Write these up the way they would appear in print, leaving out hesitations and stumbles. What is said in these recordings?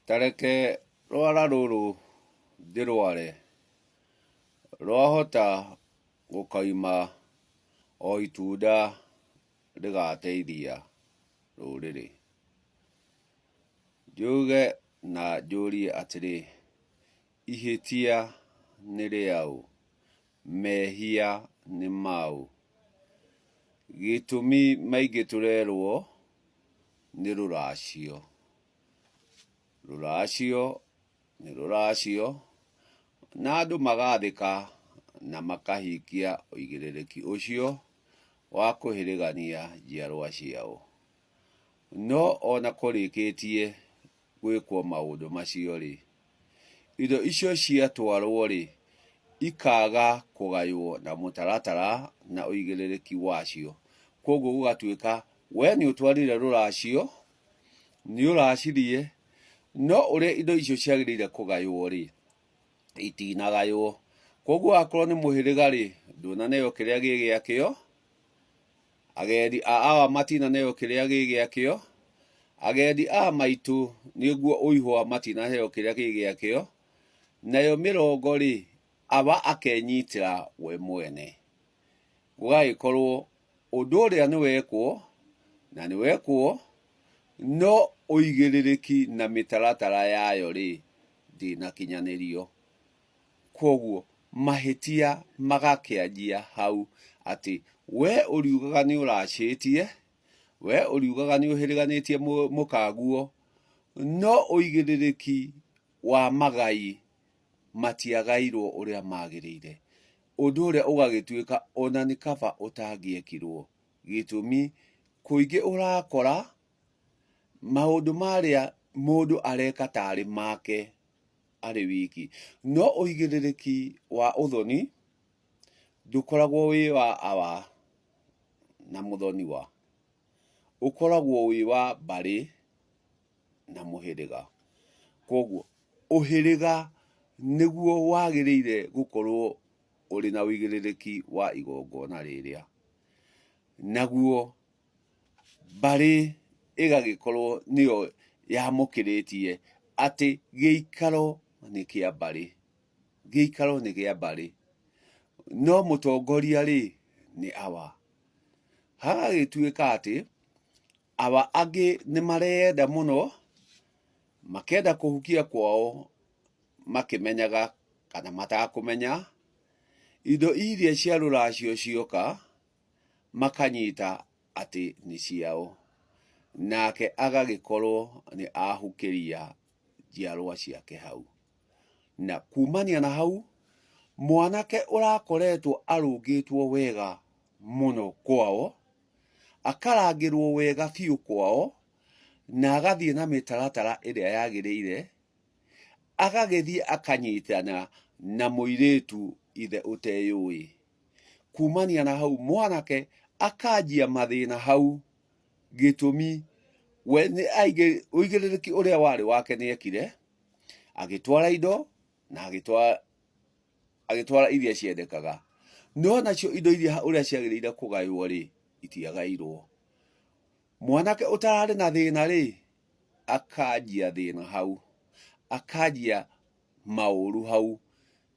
Ta reke rwara rũrũ ndĩrware, rwahota gũkoima o itunda rĩgateithia rũrĩrĩ. Njuge na njũrie atĩrĩ, ihĩtia nĩ rĩaũ? Mehia nĩ maũ? Gĩtũmi maingĩ tũrerwo nĩ rũracio. Rũracio nĩ rũracio, na andũ magathĩka na makahingia ũigĩrĩrĩki ũcio wa kũhĩrĩgania njiarwa ciao. No ona kũrĩkĩtie gwĩkwo maũndũ macio-rĩ, indo icio ciatwarwo-rĩ, ikaga kũgaywo na mũtaratara na ũigĩrĩrĩki wacio. Kwoguo gũgatuĩka we nĩ ũtwarire rũracio, nĩ ũracirie, no ũrĩa indo icio ciagĩrĩire kũgaywo-rĩ, itinagaywo. Kwoguo akorwo nĩ mũhĩrĩga-rĩ, ndũnaneo kĩrĩa gĩ gĩakĩo, Agendi a awa matinaneo kĩrĩa gĩ gĩakĩo, agendi a maitũ nĩguo ũihwa matinaheo kĩrĩa gĩ gĩakĩo, nayo mĩrongo-rĩ, awa akenyitĩra we mwene. Gũgagĩkorwo ũndũ ũrĩa nĩ wekwo, na nĩ wekwo, no ũigĩrĩrĩki na mĩtaratara yayo-rĩ, ndĩnakinyanĩrio. Kwoguo mahĩtia magakĩanjia hau atĩ we ũriugaga nĩ ũracĩtie, we ũriugaga nĩ ũhĩrĩganĩtie mũkaguo, no ũigĩrĩrĩki wa magai matiagairwo ũrĩa magĩrĩire. Ũndũ ũrĩa ũgagĩtuĩka ona nĩ kaba ũtangĩekirwo. Gĩtũmi kũingĩ ũrakora maũndũ marĩa mũndũ areka tarĩ make arĩ wiki. No ũigĩrĩrĩki wa ũthoni ndũkoragwo wĩ wa awa na mũthoniwa, ũkoragwo wĩ wa mbarĩ na mũhĩrĩga. Koguo ũhĩrĩga nĩguo wagĩrĩire gũkorwo ũrĩ na ũigĩrĩrĩki wa igongona rĩrĩa. Naguo mbarĩ ĩgagĩkorwo nĩyo yamũkĩrĩtie atĩ gĩikaro nĩ kĩa mbarĩ, gĩikaro nĩ kĩa mbarĩ, no mũtongoria rĩ, nĩ awa. Hagagĩtuĩka atĩ, awa angĩ nĩ mareyenda mũno, makenda kũhukia kwao makĩmenyaga kana matakũmenya, indo iria cia rũracio cioka, makanyita atĩ nĩ ciao, nake agagĩkorwo nĩ ahukĩria njiarwa ciake hau. Na kumania na hau, mwanake ũrakoretwo arũngĩtwo wega mũno kwao, akarangĩrwo wega biũ kwao, na agathiĩ na mĩtaratara ĩrĩa yagĩrĩire, agagĩthiĩ akanyitana na mũirĩtu ithe ũteyũĩ. Kumania na hau mwanake akanjia mathĩna hau, gĩtũmi we nĩ aigĩ ũigĩrĩrĩki ũrĩa warĩ wake nĩ ekire, agĩtwara indo na agĩtwara agĩtwara iria ciendekaga, no nacio indo iria ũrĩa ciagĩrĩire kũgaywo rĩ, itiagairwo. Mwanake ũtararĩ na thĩna rĩ, akanjia thĩna hau, akanjia maũru hau,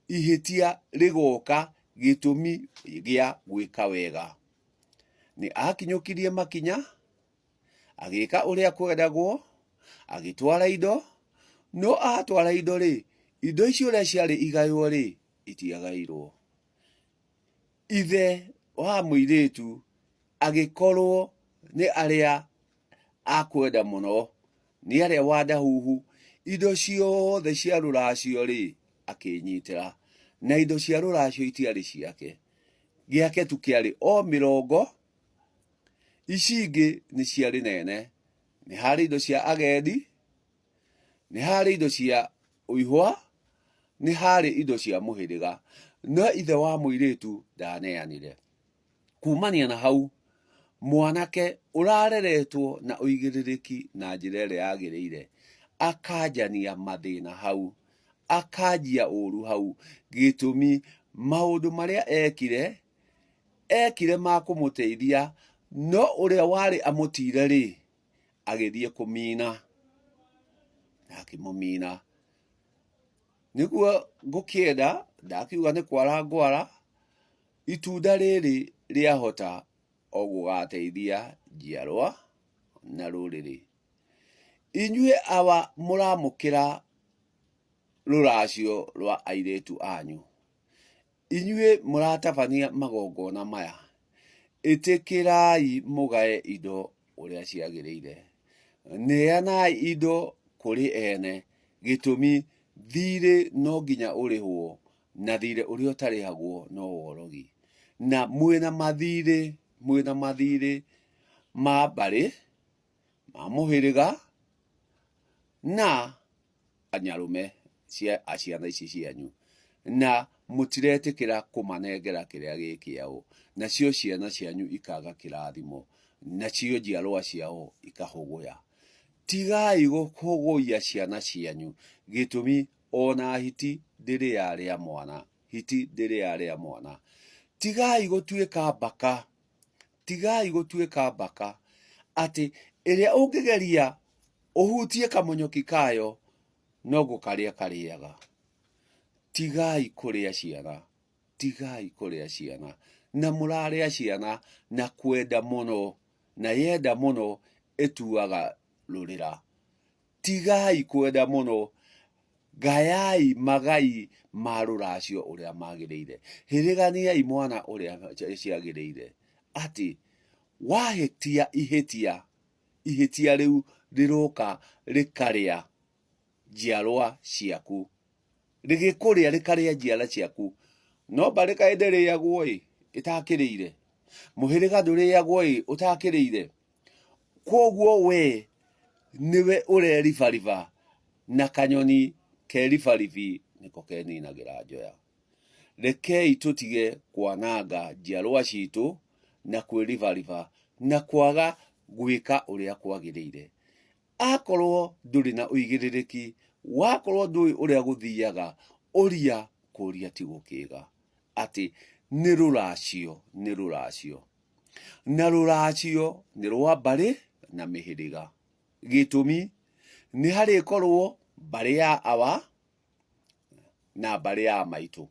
ihĩtia rĩgoka gĩtũmi gĩa gwĩka wega. Nĩ akinyũkirie makinya, agĩka ũrĩa kwendagwo, agĩtwara indo, no atwara indo rĩ, indo icio ũrĩa ciarĩ igaywo rĩ, itiagairwo. Ithe wa mũirĩtu agĩkorwo nĩ arĩa akwenda mũno, nĩ arĩa Wandahuhu, indo ciothe cia rũracio rĩ, akĩnyitĩra. Na indo cia rũracio itiarĩ ciake, gĩake tu kĩarĩ o mĩrongo, ici ingĩ nĩ ciarĩ nene. Nĩ harĩ indo cia agendi, nĩ harĩ indo cia ũihwa, nĩ harĩ indo cia mũhĩrĩga, no ithe wa mũirĩtu ndaneanire. Kumania na hau, mwanake ũrareretwo na ũigĩrĩrĩki na njĩra ĩrĩa yagĩrĩire, akanjania mathĩna hau, akanjia ũru hau, gĩtũmi maũndũ marĩa ekire, ekire ma kũmũteithia, no ũrĩa warĩ amũtire rĩ, agĩthiĩ kũmina. Nake Makĩmũmina. Nĩguo ngũkĩenda, ndakiuga nĩ kwara ngwara, itunda rĩrĩ rĩahota o gũgateithia njiarwa na rũrĩrĩ. Inyuĩ awa mũramũkĩra rũracio rwa airĩtu anyu. Inyuĩ mũratabania magongona maya, ĩtĩkĩrai mũgae indo ũrĩa ciagĩrĩire. Neanai indo kũrĩ ene, gĩtũmi thirĩ no nginya ũrĩhwo, na thirĩ ũrĩa ũtarĩhagwo no worogi. Na mwĩna mathirĩ, mwĩna mathirĩ ma mbarĩ, ma mũhĩrĩga, na nyarũme cia ciana ici cianyu, na mũtiretĩkĩra kũmanengera kĩrĩa gĩ kĩao, nacio ciana cianyu ikaga kĩrathimo, nacio njiarwa ciao ikahũgũya. Tigai gũkũgũia ciana cianyu, gĩtũmi ona hiti ndĩrĩ yarĩa mwana, hiti ndĩrĩ yarĩa mwana. Tigai gũtuĩka mbaka, tigai gũtuĩka mbaka, atĩ ĩrĩa ũngĩgeria ũhutie kamonyoki kayo no gũkarĩa karĩaga. Tigai kũrĩa ciana, tigai kũrĩa ciana. Na mũrarĩa ciana na kwenda mũno, na yenda mũno ĩtuaga rũrĩra. Tigai kwenda mũno, gayai magai ma rũracio ũrĩa magĩrĩire. Hĩrĩganiai mwana ũrĩa ciagĩrĩire. Atĩ wahĩtia ihĩtia, ihĩtia rĩu rĩroka rĩkarĩa njiarwa ciaku. Rĩgĩkũrĩa rĩkarĩa njiara ciaku. No mbarĩ kaĩ ndĩrĩagwo ĩ ĩtakĩrĩire? Mũhĩrĩga ndũrĩagwo ĩ ũtakĩrĩire? Kwoguo we nĩwe ũreribariba na kanyoni keribaribi nĩko keninagĩra njoya. Rekei tũtige kwananga njiarwa citũ na kwĩribariba na kwaga gwĩka ũrĩa kwagĩrĩire. Akorwo ndũrĩ na ũigĩrĩrĩki, wakorwo ndũĩ ũrĩa gũthiaga, ũria kũria ti gũkĩga. Atĩ nĩ rũracio, nĩ rũracio. Na rũracio nĩ rwa mbarĩ na mĩhĩrĩga. Gĩtũmi nĩ harĩkorwo mbarĩ ya awa na mbarĩ ya maitũ.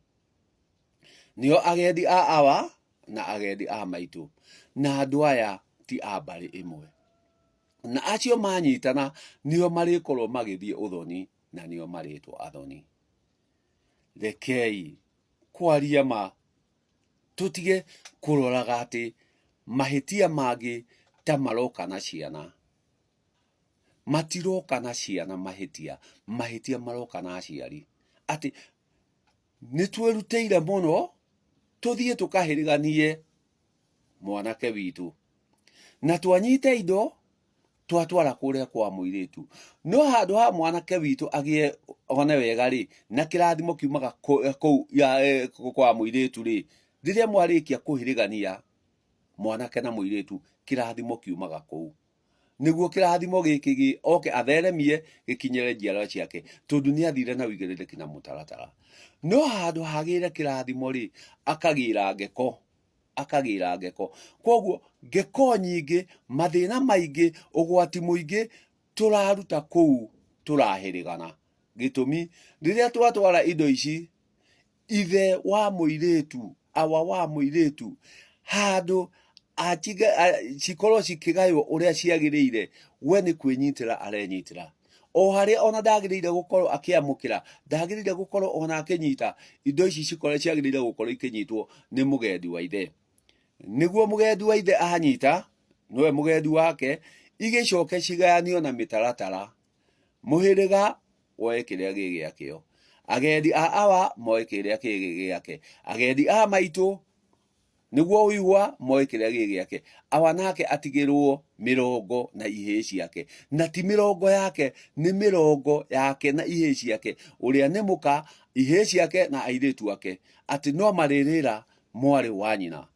Nĩo agendi a awa na agendi a maitũ. Na andũ aya ti a mbarĩ ĩmwe. Na acio manyitana nĩo marĩkorwo magĩthiĩ ũthoni na nĩo marĩtwo athoni. Rekei kwaria ma tũtige kũroraga atĩ mahĩtia mangĩ ta maroka na ciana. Matiroka na ciana mahĩtia, mahĩtia maroka na aciari. Atĩ nĩ twĩrutĩire mũno tũthiĩ tũkahĩrĩganie mwanake witũ na twanyita indo twatwara kũrĩa kwa mũirĩtu. No handũ ha mwanake witũ agĩe one wega rĩ, na kĩrathimo kiumaga kũu kwa mũirĩtu rĩ, rĩrĩa mwarĩkia kũhĩrĩgania mwanake na mũirĩtu, kĩrathimo kiumaga kũu. Nĩguo kĩrathimo gĩkĩ oke atheremie gĩkinyĩre njiarwa ciake, tondũ nĩ athire na ũigĩrĩrĩki na mũtaratara. No handũ hagĩre kĩrathimo rĩ, akagĩra ngeko, akagĩra ngeko. Koguo ngeko nyingĩ, mathĩna maingĩ, ũgwati mũingĩ tũraruta kũu tũrahĩrĩgana. Gĩtũmi, rĩrĩa twatwara indo ici, ithe wa mũirĩtu, awa wa mũirĩtu, handũ cikorwo cikĩgaywo ũrĩa ciagĩrĩire, we nĩ kwĩnyitĩra arenyitĩra. O harĩa ona ndagĩrĩire gũkorwo akĩamũkĩra, ndagĩrĩire gũkorwo ona akĩnyita, indo ici cikorwo ciagĩrĩire gũkorwo ikĩnyitwo nĩ mũgendi wa ithe. Nĩguo mũgendi wa ithe anyita, nĩwe mũgendi wake, igĩcoke cigayanio na mĩtaratara. Mũhĩrĩga woe kĩrĩa gĩ gĩakĩo, agendi a awa moe kĩrĩa kĩ gĩake, agendi a maitũ nĩguo ũigua moe kĩrĩa gĩ gĩake, awa nake atigĩrwo mĩrongo na ihĩĩ ciake, na ti mĩrongo yake, nĩ mĩrongo yake na ihĩĩ ciake, ũrĩa nĩ mũka, ihĩĩ ciake na airĩtu ake, atĩ no marĩrĩra mwarĩ wa nyina.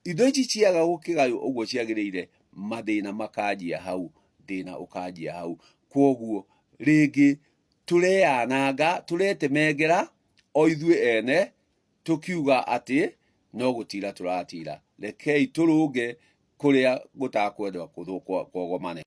Indo ici ciaga gũkĩgaywo ũguo ciagĩrĩire, mathĩna makanjia hau, thĩna ũkanjia hau. Kwoguo rĩngĩ tũreyananga, tũretemengera o ithuĩ ene tũkiuga atĩ no gũtira tũratira. Rekei tũrũnge kũrĩa gũtakwendwo kũgomane.